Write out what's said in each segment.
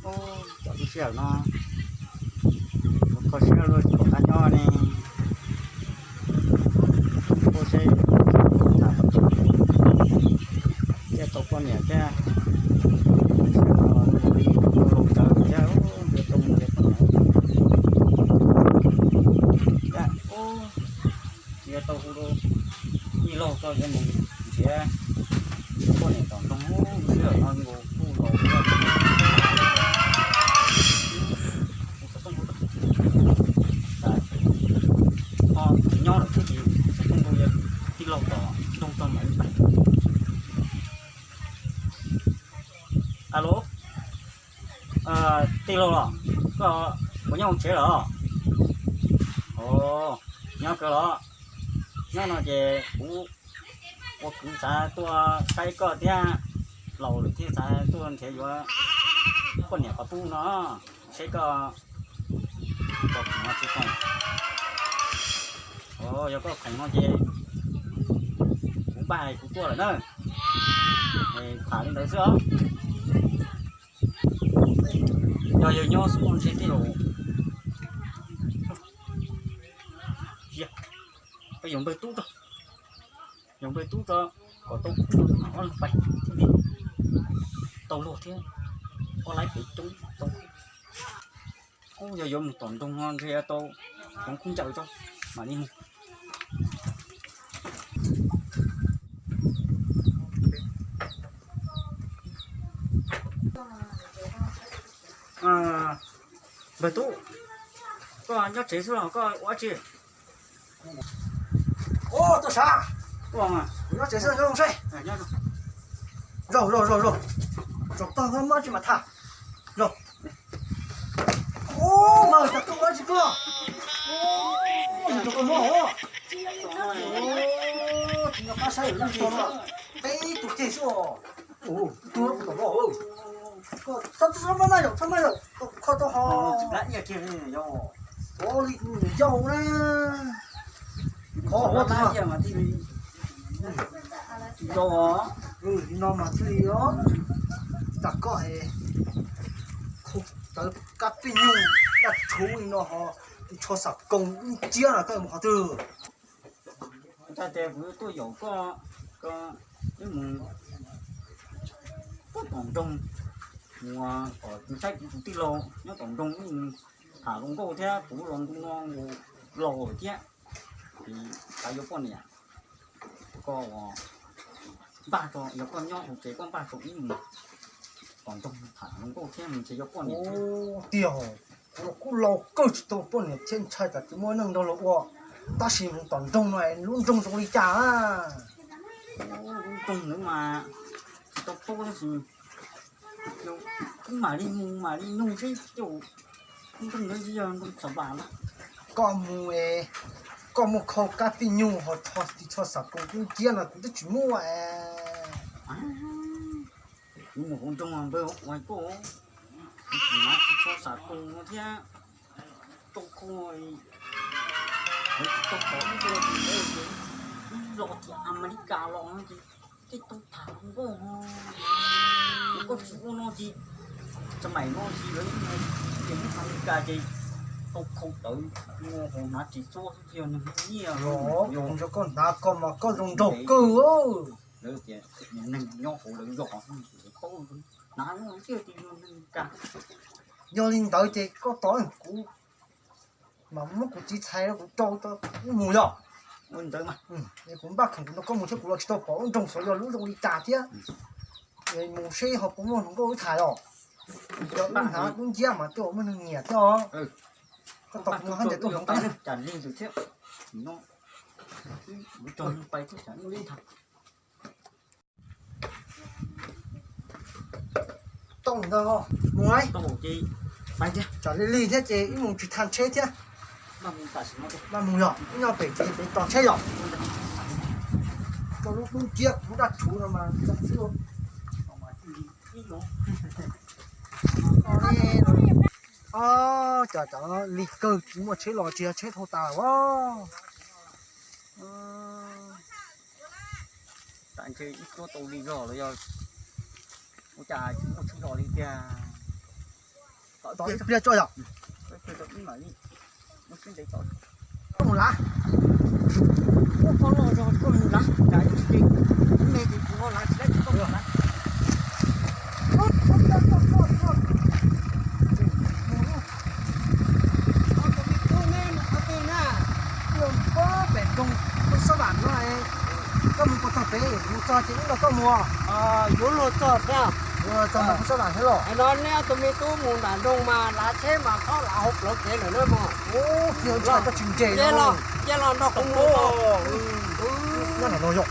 Ub, cov lub sij hawm no mus kho siab luaj tsis pom qab nyob ne. Ua seb, thiaj tau poj niam thiab. Ua li ua lus ntawd thiab, ua li tau mus yuav poj niam. Ua li tau hu rau tij laug tso yuav mus nrhiav poj niam tom nroog. Lub sij hawm no nkaus kuj laus thiab. Kuv xov tooj kuv tau, ho nyob lawm thiab ces kuv xov tooj kuv yog tij laug tom nroog tau mam li pais. Alo, tij laug los? Koj puas nyob hauv tsev lawm? Os, nyob kawg los? Nyob no ces kuv ua kwv xav tuaj saib koj thiab, laus lawm thiaj xav tuaj nrhiav yuav poj niam qhov pub no, saib koj puas khoom no tsis khoom. Os, yog koj khoom no ces kuv npaj kuv tuaj lawm na. Tham li ntawd xwb os. Yog yawg nyob xwb muaj ntse tij laug. Peb yuav npawg tub tso, yuav npawg tub tso, kom tau ob leeg pais thiaj li tau luag thiab, ob laib pem coob tau. Ub, yog yuav mus tom nroog no ntshe tau hloov khaub ncaws tso mam li mus. Npawg tub, koj nyob tsev xwb los koj ua dab tsi? Ub, tuaj sav. Nyob tsev xwb, nyob zoo seb. Zaum zaum zaum zaum, tsaus tag muaj dab tsi mas tham. Zaum. Ub, mas cas koj ua dab tsi koj? Ub, yog koj mob hov. Ub, tsis nco qab saib lub ntsej muag. Peb tug ceg xwb os. Ub, tub tom no. Txhob maj maj zaum, txhob maj zaum, koj kho tau ho. Ua li yau na. Kho ua tau. Li no mas thiaj li os. Tag koj es tawv kab pij nyuj, dab rhuv li no ho, tsho xam koos ib nciab no koj mus qhov twg? Tag tias kuv tuaj yaum koj, koj wb mus tom nroog, mus kom saib kuv tus tij laug nyob tom nroog wb mus tham hluas nkauj thiab, kuv los ntu no laus lawm thiab, es xav yuav poj niam. Koj npaj tso, yog koj nyob hauv tsev koj npaj tso wb mus tom nroog tham hluas nkauj thiab mus ntshe yuav poj niam. Tiag, kuv los kuj laus kawg tsis tau poj niam thiab, ntshai tsam tsis muaj neeg nrog luag ua, tab sis mus tom nroog no lub nroog zoo li cas? Lub nroog ntawd mas tsis tau paub tab sis kuv mam li mus mam li nug seb, lub nroog ntawd yog nroog Xav Vas na. Koj mus, koj muaj khau kab pij nyuj ho tsho xam koos ib nciab no kuv twb tsis muaj. Kuv mus hauv nroog npawg ua koj, kuv tsis hnav tsis tsho xam koos no thiab, rau khau, lawv tsis tau pom ib tug los tim Amelikas los no ces tej tug tham hluas nkauj ho, koj tsis ua no ces txawm maim no ces lawv ces lub Amelikas ces tau khau tawv no ho hnav tsis txhua xwb thiaj yog neeg muaj nyiaj. Yog nrog koj hnav koj mas koj zoo nraug kawg. Lawv tias neeg nyob hauv lawv zos paub hnav no thiaj tias yog neeg Amelikas. Yog li ntawd ces koj tos kuv mas muab kuv txiv txhais kuv rau tau wb mus yog. Ua ntawd mas kuv npaj khoom kuv nrog koj mus thiab, kuv los tsis tau pom lub nroog xyov yog lub zoo li cas thiab. Mus seb ho puas muaj hluas nkauj wb tham os. Yog wb hnav lub nciab mas twb muaj neeg nyiam thiab os. Koj tos kuv mus hab ntawm tuaj hloov tau cas li ntawd thiab. Tau ntag, mus lawm. Tsam li lig thiab ces wb mus tsis tau tsheb thiab. Maj mus yog wb nyob pem tsev pem tos tsheb yog. Koj lub kub ciab kuv dab tshuv no mas xwb. Os, cas cov lig kawg tsis muaj tsheb los tsis yog tsheb dhau tas os. Tam ntshe ib tuab tau li zog los yog ua cas tsis muaj tsheb los li tiag. Tod ib pliag tso yom. Koj mus lav. Koj loj zog koj mus lav, me ces kuv ho lav tsis laib ces koj mus lav. Tus me tub neb mus qhov twg na? Mus pem nroog Phuj Sab Vam no, koj mus puas txog pem? Mus txog ces wb nrog koj mus. Yuav luag txog thiab. Yuav txog nroog Phuj Sab Vam thiab los? Hais no neb ob tug me tub mus nram nroog mas lav tsheb mas txhob lav hauv plawv kev lawm na mog. Ub, tsis ntse, nce los nrog kuv mus. Nyob nram no yom.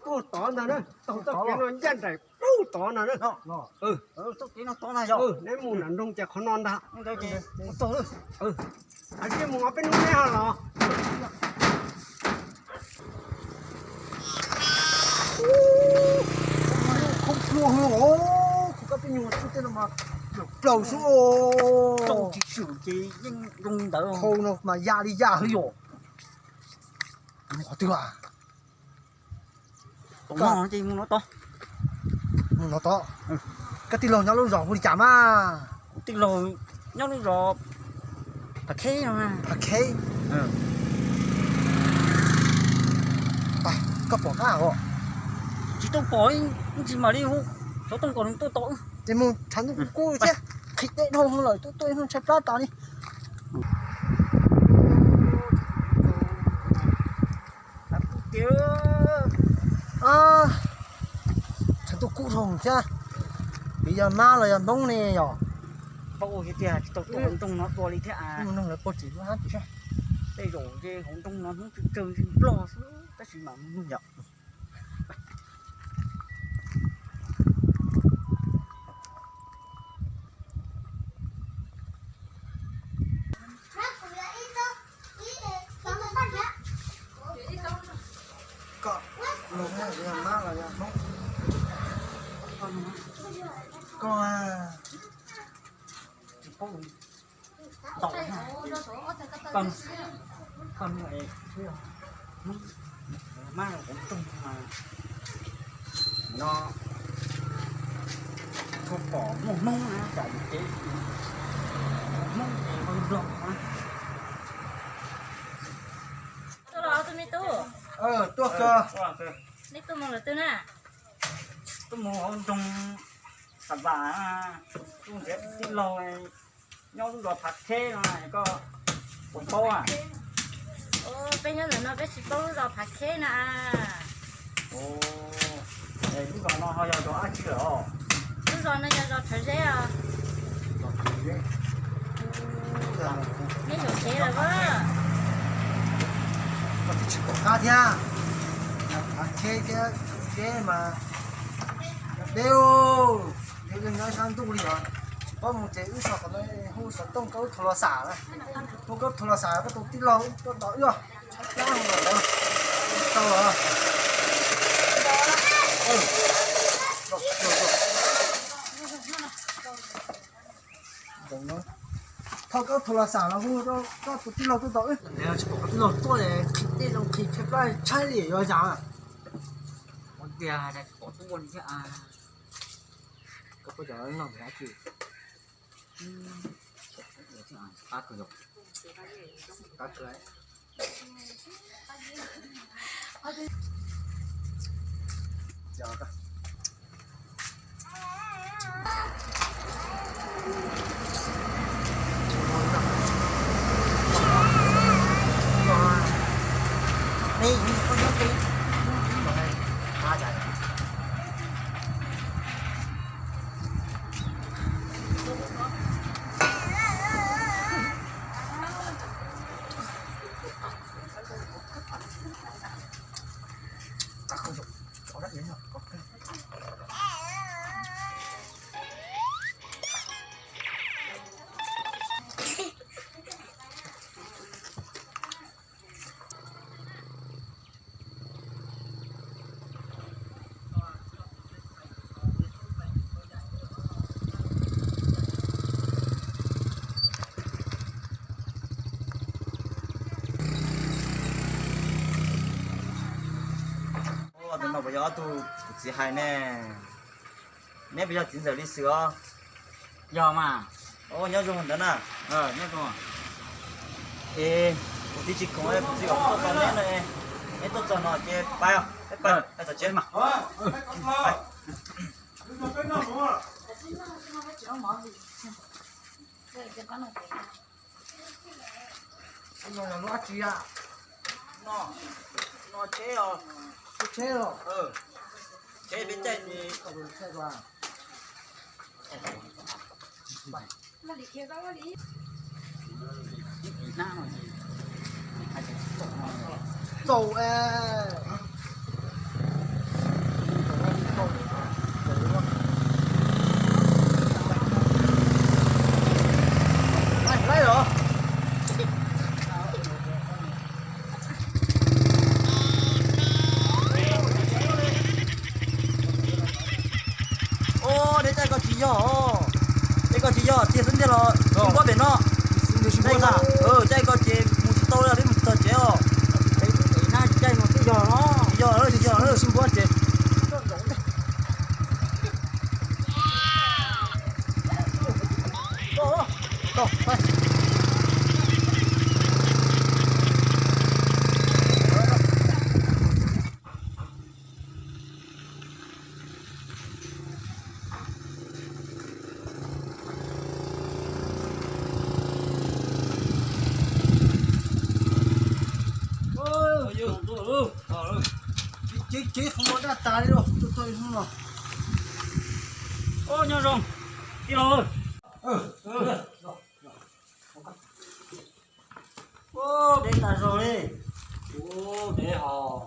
Puag tod ntag na, taug txoj kev no ncaj nraim puag tod ntag na. Txoj kev no tod na yog neb mus nram nroog ces qhov no ntag. Hais tias mus ob peb hnub neb ho los. Khoob pluag hwv os, kuv koj peb nyuag tub tej no mas plaws xwb os. Tsis swm ces yeej zoo li ntawd, khau no mas ya li ya xwb yom. Mus qhov twg a? Mus no tod. Koj tij laug nyob lub zos hu li cas mas? Kuv tij laug nyob lub zos Phav Kheb no. Phav Kheb. Koj pom qab os? Tsis tau pom, ib ntsis mam li hu xov tooj kom nws tuaj tos. Ces mus tshav ntuj kub kub thiab, qhib dej dhau lawm, tuaj tuaj ib hnub ntshai plab tas li. Tshav ntuj kub dhau thiab. Piv yog mab los yog hnoob ne yom? Paub tias tsis tau tuaj hauv nroog no dua li thiab. Nroog lawv puag tim lub hab tim sab. Tej zaum ze hauv nroog no hnub tsawg tsawg nplog xwb tab sis mam mus yom. Koj, los yog mab los yog hnoob? Koj, tsis paub tau. Koj, koj, mab los kuv nroog mas no tsis pom muaj hnoob na, tsam ces hnoob ces nplog na. Tuaj los tus me tub. Tuaj kawg. Nej tuaj mus lawm twg na? Tuaj mus hauv nroog Xav Vam, tuaj nrhiav tij laug nyob lub zos Phav Kheb no, koj puas paub a? Peb nyob ntawm no peb tsis paub lub zos Phav Kheb na. Lub zos no ho yog zos dab tsi lawm os? Lub zos no yog zos Rhawv Zeb os. Neb yuav tsev lawm as? Koj twb tsis pom qab thiab. Phav Kheb thiab Rhawv Zeb mas deb, deb nyob sab ntuj li os. Tsis paub mus ces wb so qhov no, hu xov tooj koj lub thos los xam na. Hu koj lub thos los xam koj tus tij laug tuaj tos wb os. Tau lawm. Thov koj lub thos los xam los hu koj tus tij laug tuaj tos wb. Tsis pom koj tij laug tuaj, qhib dej zoo qhib tshaib plab tshaib li yuav yam. Ua tias tsis pom tuaj li thiab. Koj puas cov no dab tsi? Qab kawg, qab kawg. Yog ob tug kuv txiv hais ne, neb puas yog txiv ntxawm Lis Xwm os? Yog mas. Nyob zoo ntawd na. Es kuv txiv tsis khoom, kuv txiv kom tuaj tos neb no, neb tuaj txog no ces pab, pab tom tsev mas. No tsheb os. Tsheb peb caij ces txaus. Ua, deb, caij ko tsis yog, caij ko tsis yog tiag xwb ntiag los npuab pem no. Caij ko ces mus tsis tau li, peb mus txog tsev os. Caij no twb yog no. Tsis yog, tsis yog, sib npuab ces. Cev cev qhov muag daj tas li los tuaj tuaj ib hnub no. Nyob zoo tij laug. Deb tas zog li. Ua, deb hos.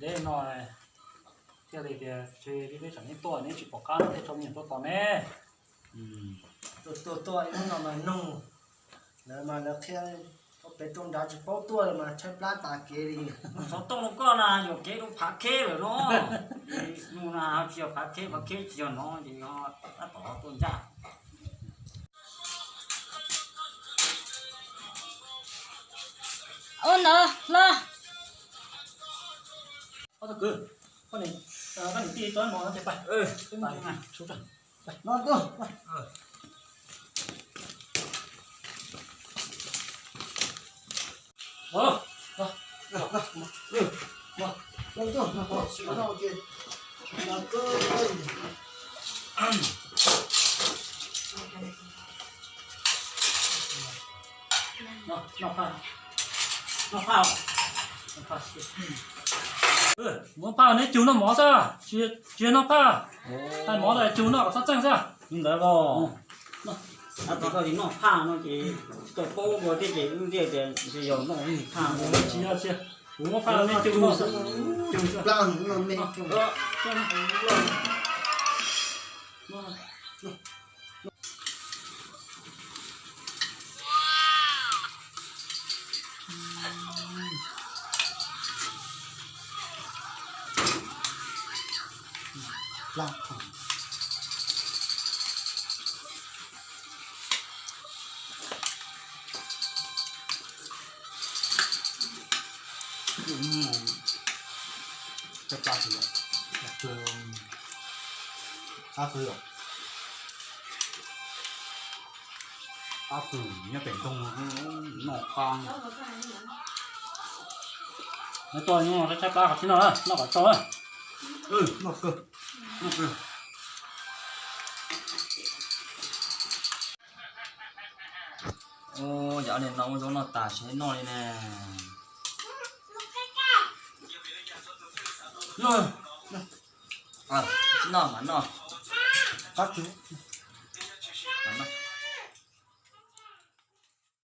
Deb no thiaj li tias tsis, peb tsam neb tuaj neb tsis pom qab no thiaj tso me nyuam tuaj tos neb. Tuaj tuaj ib hnub no mas noog lawv mas lawv qhia pem rooj nrad tsis paub tuaj mas tshaib plab tas kev li. Xov tooj rau koj na, yuam kev rau Phav Kheb lawm no. Nug na tsis yog Phav Kheb, Phav Kheb tsis yog no ces tab tom tuaj ncaj. Ua ntawd hlo. Ob tug kwv, koj niam tij tso mov no ces pais. Noj phaj, noj phaj, noj phaj neb cug noj mov xwb, tsis yog noj phaj. Hais mov tas cug noj kom txhob txeej xwb. Li ntawd los, tsis noj phaj no ces tsis tau paub dua thiab ces wb thiaj tias ntshe yog noj phaj. Tsis yog, tsis yog, kuv muab phaj neb cug noj xwb. Qab qw, qab qw nyob pem ntoo, noj qab. Nyob tshaib plab qhov tsis noj, noj kom tau. Noj kawg, noj kawg. Yog li no ua zaub noj tas seb noj li ne. Tsis noj mas noj. Qab qw.